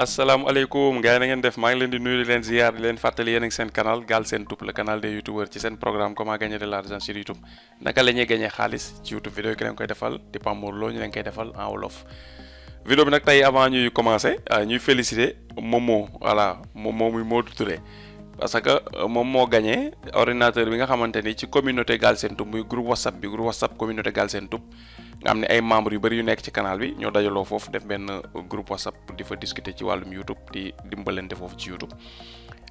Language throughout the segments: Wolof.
asalaamaaleykum gars yi na ngeen def maa ngi leen di nuyu di leen ziar di leen fàttali yéen a ngi seen canal Galsen Tube le canal des youtubeurs ci seen programme comment gagner de l'argent sur YouTube naka la ñuy gagner xaalis ci YouTube vidéo ki leen koy defal di Pape Mor Lo ñu leen koy defal en wolof. vidéo bi nag tey avant ñuy commencer ñuy féliciter Momo voilà Momo muy Modou Touré parce que moom moo gagné ordinateur bi nga xamante ni ci communauté Galsen Tube muy groupe WhatsApp communauté Galsen Tube nga xam ne ay membres yu bëri yu nekk ci canal bi ñoo dajaloo foofu def benn groupe WhatsApp di fa discuter ci wàllum YouTube di dimbalante foofu ci YouTube.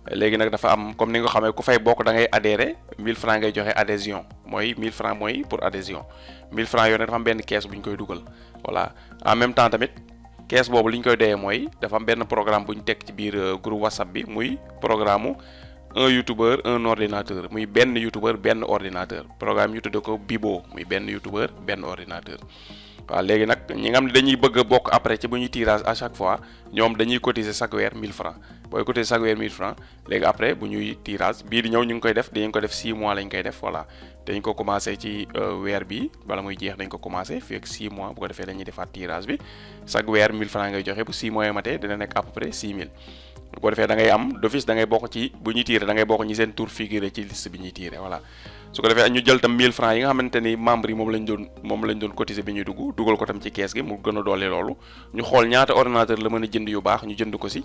léegi nag dafa am comme ni nga xamee ku fay bokk da ngay adhérer 1000 francs ngay joxe adhésion mooy 1000 francs mooy pour adhésion 1000 francs yooyu nag dafa am benn kees bu ñu koy dugal voilà en même temps tamit kees boobu li ñu koy doyee mooy dafa am benn programme bu ñu teg ci biir groupe WhatsApp bi muy programme un youtubeur un ordinateur muy benn youtubeur benn ordinateur programme ñu tudde ko Bibo muy benn youtubeur benn ordinateur. waaw léegi nag ñi nga xam ne dañuy bëgg a bokk après ci bu ñuy tirage à chaque fois ñoom dañuy cotiser chaque weer 1000 francs booy cotiser chaque weer 1000 francs léegi après bu ñuy tirage bii di ñëw ñu ngi koy def dañu ko def 6 mois lañ koy def voilà dañ ko commencé ci weer bi bala muy jeex dañ ko commencé fii ak 6 mois bu ko defee dañuy defaat tirage bi chaque weer 1000 francs ngay joxe bu 6 mois yi matee dina nekk à peu près 6000 bu ko defee da ngay am d'office da ngay bokk ci bu ñuy tiré da ngay bokk ñi seen tour figuré ci liste bi ñuy tiré voilà su ko defee ñu jël tam 1000 francs yi nga xamante ni membres yi moom lañ doon cotiser bi ñuy dugal ko tam ci kees gi mu gën a doole loolu ñu xool ñaata ordinateur la mën a jënd yu baax ñu jënd ko si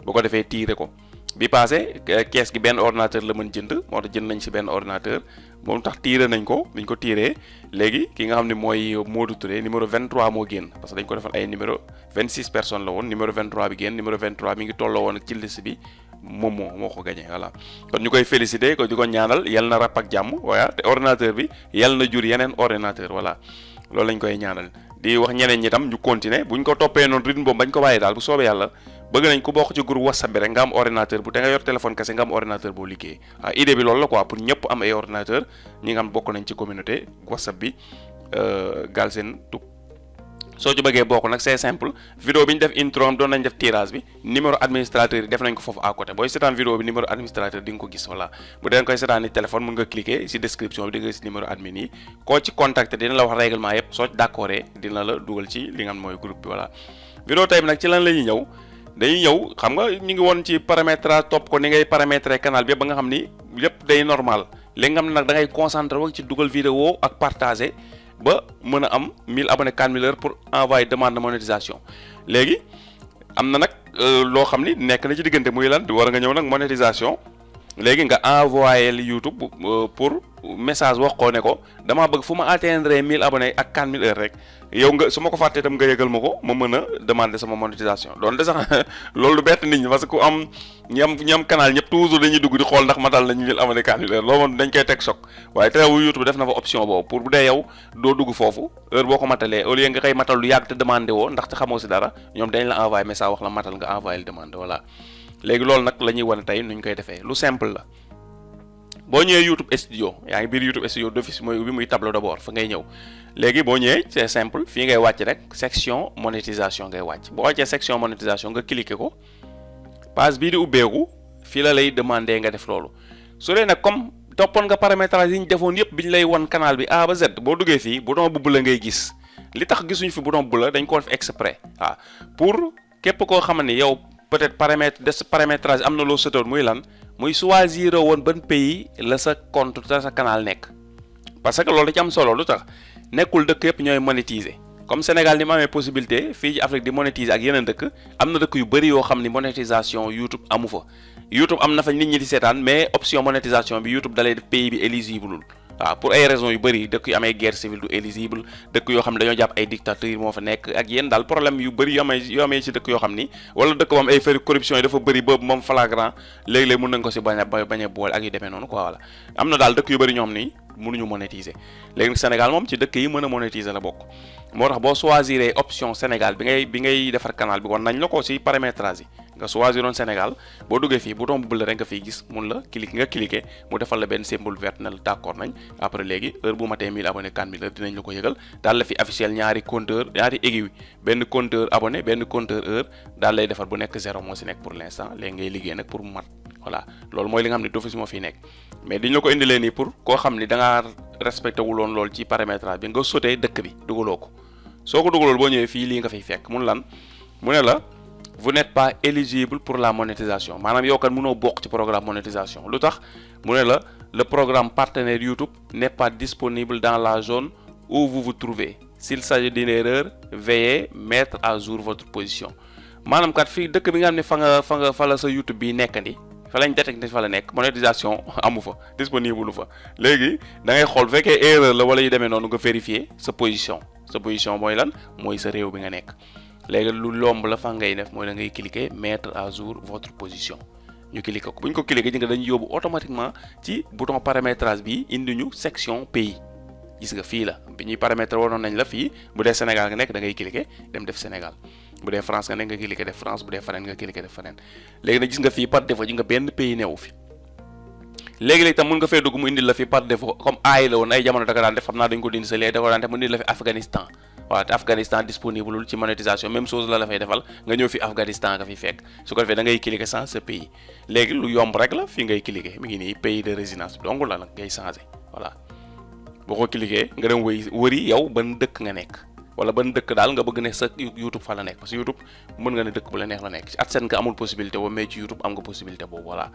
bu ko defee tiré ko bi passé kees gi benn ordinateur la mën jënd moo tax jënd nañ si benn ordinateur moom tax tiré nañ ko dañ ko tiré léegi ki nga xam ne mooy Modou Touré numéro 23 moo génn parce que dañ ko defal ay numéro 26 personnes la woon numéro 23 bi génn numéro 23 mi ngi tolloo woon ak ci liste bi moom moo ko gagné voilà kon ñu koy féliciter ko di ko ñaanal yal na ràpp ak jàmm waaye te ordinateur bi yal na jur yeneen ordinateur voilà loolu lañ koy ñaanal di wax ñeneen ñi tam ñu continuer buñ ko toppee noonu rythme boobu bañ ko bàyyi daal bu soobee yàlla bëgg nañ ku bokk ci groupe WhatsApp bi rek nga am ordinateur bu te nga yor téléphone kese nga am ordinateur boo liggéey waaw idée bi loolu la quoi pour ñëpp am ay ordinateur ñi nga xam bokk nañ ci communauté WhatsApp bi Galsen Tube soo ci bëggee bokk nag c'est simple vidéo bi ñu def intro doon nañ def tirage bi numéro administrateur yi def nañ ko foofu à côté booy seetaan vidéo bi numéro administrateur di nga ko gis voilà bu dee koy seetaan ni téléphone mën nga cliquer ci description bi di nga gis numéro admin yi koo ci contacter dina la wax règlement yëpp soo ci d'accordé dina la dugal ci li nga xam mooy groupe bi voilà. vidéo tey bi nag ci lan la ñuy ñëw dañuy ñëw xam nga ñu ngi woon ci paramétrage topp ko ni ngay paramétrer canal bi ba nga xam ni lépp day normal léegi nga xam ne nag da ngay concentré wu ci dugal vidéo ak partager ba mën a am 1000 abonnés 4000 heures pour envoyer demande de monétisation léegi am na nag loo xam ni nekk na ci diggante muy lan war nga ñëw nag monétisation léegi nga envoyer YouTube pour message wax ko ne ko damaa bëgg fu ma atteindre 1000 abonnés ak 4000 heures rek yow nga su ma ko fàttee itam nga yëgal ma ko ma mën a demander sama monétisation doonte sax loolu bett nit ñi parce que ku am ñi am canal ñëpp toujours dañuy dugg di xool ndax matal nañ 1000 abonnés 4000 heures loolu moom dañ koy teg choc waaye teewul YouTube def na fa option boobu pour bu dee yow doo dugg foofu heure boo ko matalee au lieu nga koy matal lu yàgg te demandé woo ndaxte xamoo si dara ñoom dañ la envoyer message wax la matal nga envoyer demande voilà léegi loolu nag la ñuy wane tey nu ñu koy defee lu simple la boo ñëwee YouTube studio yaa ngi biir YouTube studio d'office mooy ubbi muy tableau de bord fa ngay ñëw léegi boo ñëwee c'est simple fii ngay wàcc rek section monétisation ngay wàcc boo wàccee section monétisation nga cliquer ko page bii di ubbeeku fii la lay demander nga def loolu su dee nag comme toppoon nga paramétrage yi ñu defoon yëpp bi ñu lay wan canal bi A ba Z boo duggee fii bouton bu la ngay gis li tax gisuñu fi bouton bu la dañ ko def exprès waaw pour képp koo xam ne yow peut-être paramétrage am na loo sëtoon muy lan muy choisir woon ban pays la sa compte sa canal nekk parce que loolu da ci am solo lu tax nekkul dëkk yëpp ñooy monétiser comme Sénégal ni mu amee possibilité fii ci Afrique di monétiser ak yeneen dëkk am na dëkk yu bëri yoo xam ni monétisation YouTube amu fa YouTube am na fa nit ñi di seetaan mais option monétisation bi YouTube dalay def pays bi éligible waaw pour ay raisons yu bëri dëkk yu amee guerre civile du éligible dëkk yoo xam ne dañoo jàpp ay dictateurs moo fa nekk ak yéen daal problème yu bëri yu amee ci dëkk yoo xam ni wala dëkk moom ay feri corruption yi dafa bëri boobu moom flagrant léeg-léeg mën nañ ko si bañ a boole ak yu demee noonu quoi voilà am na daal dëkk yu bëri ñoom ni mënuñu monétiser léegi nag Sénégal moom ci dëkk yi mën a monétiser la bokk moo tax boo choisir option Sénégal bi ngay defar canal bi kon nañ la ko si paramétrage yi nga choisiroon Sénégal boo duggee fii bouton bu la rek nga fiy gis mun la cliquer mu defal la benn symbole vert na la d'accord nañ après léegi heure bu matee 1000 abonnés 4000 heures dinañ la ko yëgal daal la fi officiel ñaari compteur ñaari aiguille benn compteur abonné benn compteur heure daal lay defar bu nekk 0 moo si nekk pour l'instant léegi ngay liggéey nag pour mu mat voilà loolu mooy li nga xam ne d'office moo fiy nekk mais diñ la ko indilee nii pour koo xam ni da ngaa respecté wuloon loolu ci paramétrage bi nga sauté dëkk bi dugaloo ko soo ko dugaloo boo ñëwee fii lii nga fiy fekk mun lan mu ne la vous n'êtes pas éligible pour la monétisation maanaam yow kan mënoo bokk ci programme monétisation lu tax mu ne la le programme partenaire YouTube n'est pas disponible dans la zone où vous vous trouvez s'il s'agit d'une erreur veuillez mettre à jour votre position maanaam kat fii dëkk bi nga xam ne fa la sa YouTube bi nekkandi fa lañ détecté fa la nekk monétisation amu fa disponible lu fa léegi da ngay xool fekkee erreur la wala yu demee noonu nga vérifier sa position mooy lan mooy sa réew bi nga nekk léegi lu lomb la fa ngay def mooy da ngay cliquer mettre à jour votre position ñu cliquer ko bu ñu ko cliquer nga dañu yóbbu automatiquement ci bouton paramétrage bi indi ñu section pays gis nga fii la bi ñuy paramétrer woon nañ la fii bu dee Sénégal nga nekk da ngay cliquer dem def Sénégal bu dee France nga nekk nga cliquer def France bu dee feneen nga cliquer def feneen léegi nag gis nga fii par défaut ji nga benn pays newu fi léegi tam mën nga fee dugg mu indil la fi par défaut comme aay la woon ay jamono da ko daan def xam naa dañ ko dindi sa léegi da ko daan def mu indil la fi Afghanistan waaw te Afghanistan disponible ci monétisation même chose la fay defal nga ñëw fi Afghanistan nga fi fekk su ko defee da ngay cliquer sans ce pays léegi lu yomb rek la fii ngay cliquer mi ngi nii pays de résidence donc la nag ngay changer voilà boo ko cliquer nga dem wëri yow ban dëkk nga nekk wala ban dëkk daal nga bëgg ne sa YouTube fa la nekk parce que YouTube mën nga ne dëkk bu la neex la nekk ci AdSense nga amul possibilité boobu mais ci YouTube am nga possibilité boobu voilà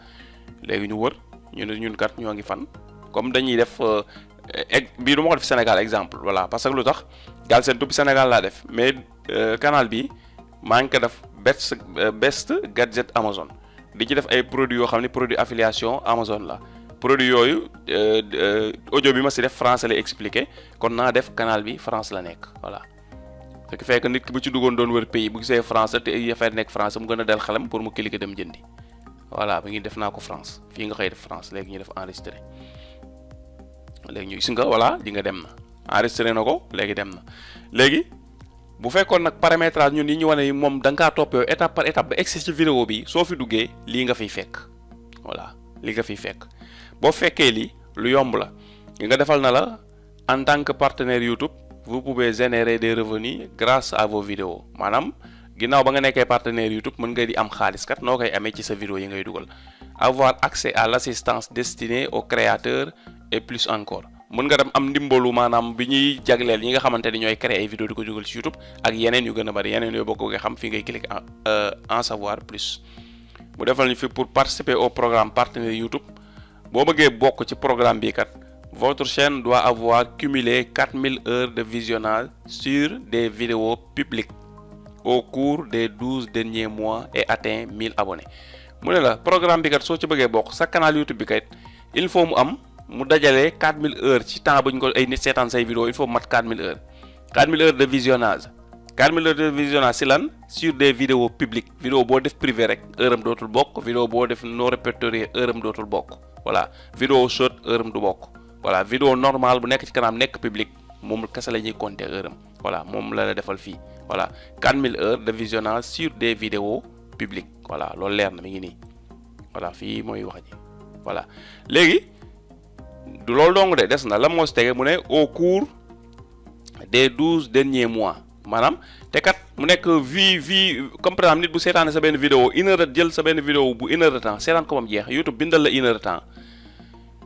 léegi ñu wër ñu ne ñun kat ñoo ngi fan comme dañuy def bii du ma ko def Sénégal exemple voilà parce que lu tax Galsen Tube Sénégal laa def mais canal bi maa ngi ko def best gadget Amazon di ci def ay produits yoo xam ne produit affiliation Amazon la produit yooyu audio bi ma si def français lay expliqué kon naa def canal bi France la nekk voilà ce qui fait que nit ki bu ci duggoon doon wër pays bu gisee français te yafay nekk français mu gën a del xelam pour mu cliquer dem jëndi voilà bi ngi def naa ko France fii nga xëy def France léegi ñu def enregistré léegi ñu gis nga voilà di nga dem na enregistré na ko léegi dem na léegi bu fekkoon nag paramétrage ñun yi ñu wane moom da nga kaa topp yow étape par étape ba egsi ci vidéo bi soo fi duggee lii nga fiy fekk voilà lii nga fiy fekk boo fekkee lii lu yomb la nga defal na la en tant que partenaire YouTube vous pouvez générer des revenus grâce à vos vidéos maanaam ginnaaw ba nga nekkee partenaire YouTube mën nga di am xaalis kat noo koy amee ci sa vidéo yi ngay dugal avoir accès à l'assistance destinée aux créateurs et plus encore mën nga dem am ndimbalu maanaam bi ñuy jagleel ñi nga xamante ni ñooy créer ay vidéo di ko dugal ci YouTube ak yeneen yu gën a bari yeneen yooyu boo ko xam fi ngay cliquer en savoir plus mu defal ñu fi pour participer au programme partenaire YouTube boo bëggee bokk ci programme bi kat votre chaîne doit avoir cumulé 4000 heures de visionnage sur des vidéos publiques au cours des 12 derniers mois et atteint 1000 abonnés mu ne la programme bi kat soo ci bëggee bokk sa canal YouTube bi kat il faut mu dajale 4000 heures ci temps bu ñu ko ay nit seetaan say vidéo il faut mat 4000 heures 4000 heures de visionnage 4000 heures de visionnage si lan sur des vidéos publiques vidéo boo def privé rek heure am dootul bokk vidéo boo def non répertorié heure am dootul bokk voilà vidéo short heure am du bokk voilà vidéo normale bu nekk ci kanam nekk public moom kese la ñuy compter heure am voilà moom la defal fii voilà 4000 heures de visionnage sur des vidéos publiques voilà loolu leer na mi ngi nii voilà fii mooy wax ji voilà léegi du loolu dong de des na la moo si tege mu ne au cours des 12 derniers mois maanaam te kat mu nekk vie comme par exemple nit bu seetaane sa benn vidéo une heure jël sa benn vidéo bu une heure de temps seetaan ko bam jeex YouTube bindal la une heure de temps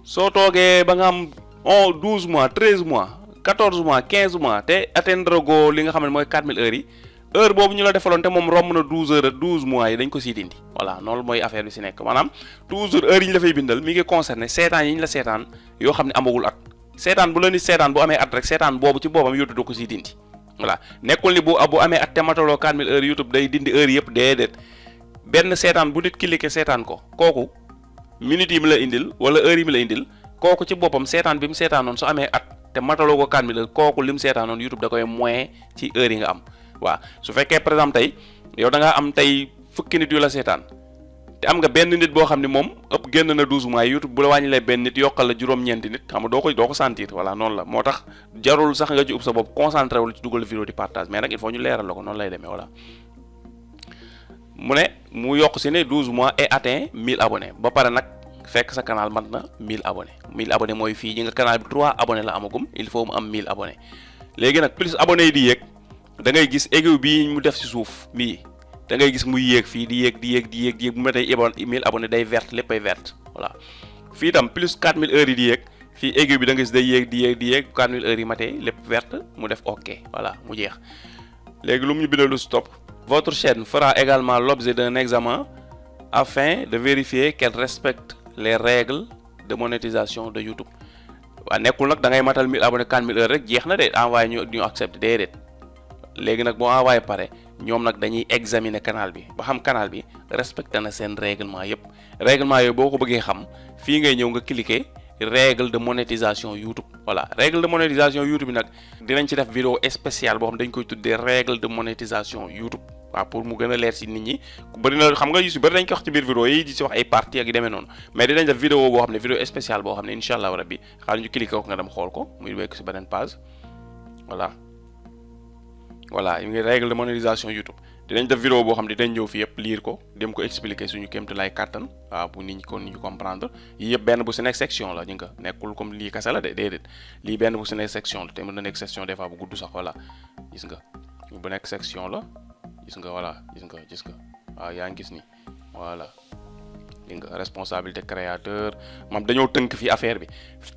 soo toogee ba nga am 12 mois 13 mois 14 mois 15 mois te atteindre go li nga xam ne mooy 4000 heures yi heure boobu ñu la defaloon te moom romb na 12 mois yi dañ ko siy dindi voilà noonu mooy affaire bi si nekk maanaam toujours heure yi ñu la fay bindal mi ngi concerné seetaan yi ñu la seetaan yoo xam ne amagul at seetaan bu la nit seetaan bu amee at rek seetaan boobu ci boobam YouTube da ko siy dindi voilà nekkul ni bu amee at te mataloo 4000 heures YouTube day dindi heure yëpp déedéet benn seetaan bu nit cliquer seetaan ko kooku minutes yi mu la indil wala heure yi mu la indil kooku ci boppam seetaan bi mu seetaanoon su amee at te mataloo ko 4000 heures kooku li mu seetaanoon YouTube da koy moyen ci heure yi nga am waaw su fekkee par exemple tey yow da ngaa am tey fukki nit yu la seetaan te am nga benn nit boo xam ne moom ëpp génn na 12 mois YouTube bu la wàññilee benn nit yokkal la juróom-ñeenti nit xam nga doo ko sentir voilà noonu la moo tax jarul sax nga ci ub sa bopp concentré wul ci dugal vidéo di partage mais nag il faut ñu leeral la ko noonu lay demee voilà mu ne mu yokk si ne 12 mois et atteint 1000 abonnés ba pare nag fekk sa canal mat na 1000 abonnés 1000 abonnés mooy fii ñi nga canal bi 3 abonnés la amagum il faut mu am 1000 abonnés léegi nag plus abonnés yi di yéeg da ngay gis aiguille bii mu def si suuf bii da ngay gis muy yéeg fii di yéeg bu ma tey 1000 abonnés day verte léppay verte voilà fii tam plus 4000 heures yi di yéeg fii aiguille bi da nga gis day yéeg di yéeg 4000 heures yi matee lépp verte mu def ok voilà mu jeex léegi lu mu ñu bindal lu stop Votre chaîne fera également l'objet d'un examen afin de vérifier qu'elle respecte les règles de monétisation de YouTube. waa nekkul nag da ngay matal 1000 abonnés 4000 heures rek jeex na de envoyé ñu accepté déedéet léegi nag boo envoyé pare ñoom nag dañuy examiner canal bi ba xam canal bi respecté na seen règlement yépp règlement yooyu boo ko bëggee xam fii ngay ñëw nga cliquer règle de monétisation YouTube. voilà règle de monétisation YouTube bi nag dinañ ci def vidéo spéciale boo xam dañ koy tuddee règle de monétisation YouTube. waaw pour mu gën a leer ci nit ñi bëri na xam nga yu si bëri dañ ko wax ci biir vidéo yi di ci wax ay parties ak yu demee noonu mais dinañ def vidéo boo xam ne vidéo spéciale boo xam ne incha allah rabbi xaaral ñu cliquer ko nga dem xool ko muy wekk ci beneen page voilà yu ngi règle de monétisation YouTube dinañ def vidéo boo xam ne dinañ ñëw fi yëpp lire ko dem ko expliquer suñu kéemtalaay kàttan waaw bu nit ñi ko nit ñi comprendre yii yëpp benn bu si nekk section la ñu nga nekkul comme lii kase la de déedéet lii benn bu si nekk section la te mën na nekk section des fois bu gudd sax voilà gis nga bu nekk section la gis nga voilà gis nga waaw yaa ngi gis ni voilà gis nga responsabilité créateur moom dañoo tënk fi affaire bi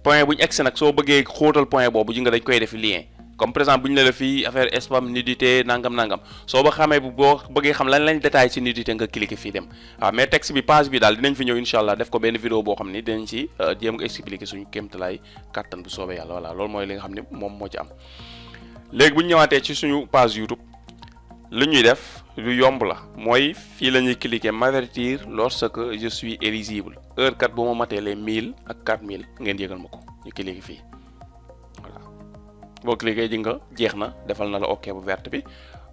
point bu ñu egsi nag soo bëggee xóotal point boobu ji nga dañ koy def lien comme par exemple bu ñu la def fii affaire spam nudité nangam soo ba xamee boo bëggee xam lañ détail ci nudité nga cliquer fii dem waaw mais texte bi page bi daal dinañ fi ñëw incha allah def ko benn vidéo boo xam ni dinañ ci jéem nga expliquer suñu kéemtalaay kàttan bu soobee yàlla voilà loolu mooy li nga xam ne moom moo ci am léegi bu ñu ñëwaatee ci suñu page YouTube lu ñuy def lu yomb la mooy fii la ñuy cliquer m'avertir lorsque je suis éligible heure kat bu ma matee les 1000 ak 4000 ngeen yëgal ma ko ñu cliquer fii voilà boo cliquer ji nga jeex na defal na la ok bu verte bi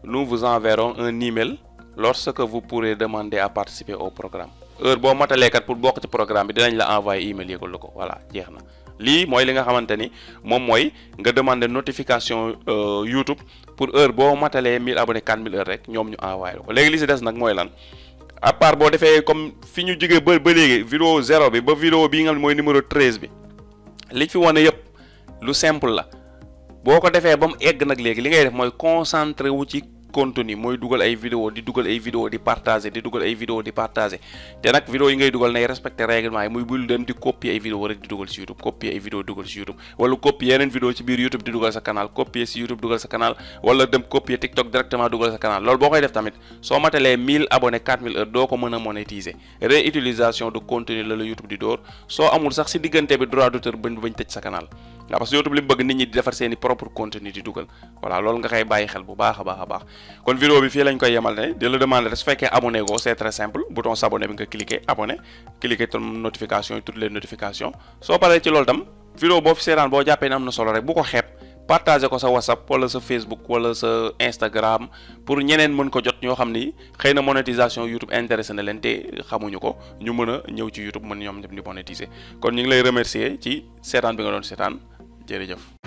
nous vous enverrons un email lorsque vous pourrez demander à participer au programme heure boo matalee kat pour bokk ci programme bi dinañ la envoyer email yëgal la ko voilà jeex na lii mooy li nga xamante ni moom mooy nga demander notification YouTube pour heure boo matalee 1000 abonnés 4000 heures rek ñoom ñu envoyé la ko léegi li si des nag mooy lan à part boo defee comme fi ñu jógee ba léegi vidéo 0 bi ba vidéo bii nga xam ne mooy numéro 13 bi li fi wane yëpp lu simple la boo ko defee ba mu egg nag léegi li ngay def mooy concentré wu ci contenu mooy dugal ay vidéo di dugal ay vidéo di partager di dugal ay vidéo di partager te nag vidéo yi ngay dugal nay respecter règlement yi muy bul dem di copier ay vidéo rek di dugal ci YouTube copier ay vidéo dugal ci YouTube wala copier yeneen vidéo ci biir YouTube di dugal sa canal copier ci YouTube dugal sa canal wala dem copier TikTok directement dugal sa canal loolu boo koy def tamit soo matalee 1000 abonnés 4000 heures doo ko mën a monétiser réutilisation de contenu la YouTube di door soo amul sax ci diggante bi droit d'auteur bañ tëj sa canal waaw parce que YouTube li mu bëgg nit ñi di defar seeni propre contenu di dugal voilà loolu nga koy bàyyi xel bu baax a baax kon vidéo bi fii lañ koy yemal ne di la demander su fekkee abonné go c'est très simple bouton s'abonner bi nga cliquer abonné cliquer ton notification yi toutes les notifications soo paree ci loolu tam vidéo boo fi seetaan boo jàppee ne am na solo rek bu ko xeeb partager ko sa WhatsApp wala sa Facebook wala sa Instagram pour ñeneen mën ko jot ñoo xam ni xëy na monétisation YouTube intéressé na leen te xamuñu ko ñu mën a ñëw ci YouTube mën ñoom ñëpp di monétiser kon ñu ngi lay remercier ci seetaan bi nga doon seetaan jërëjëf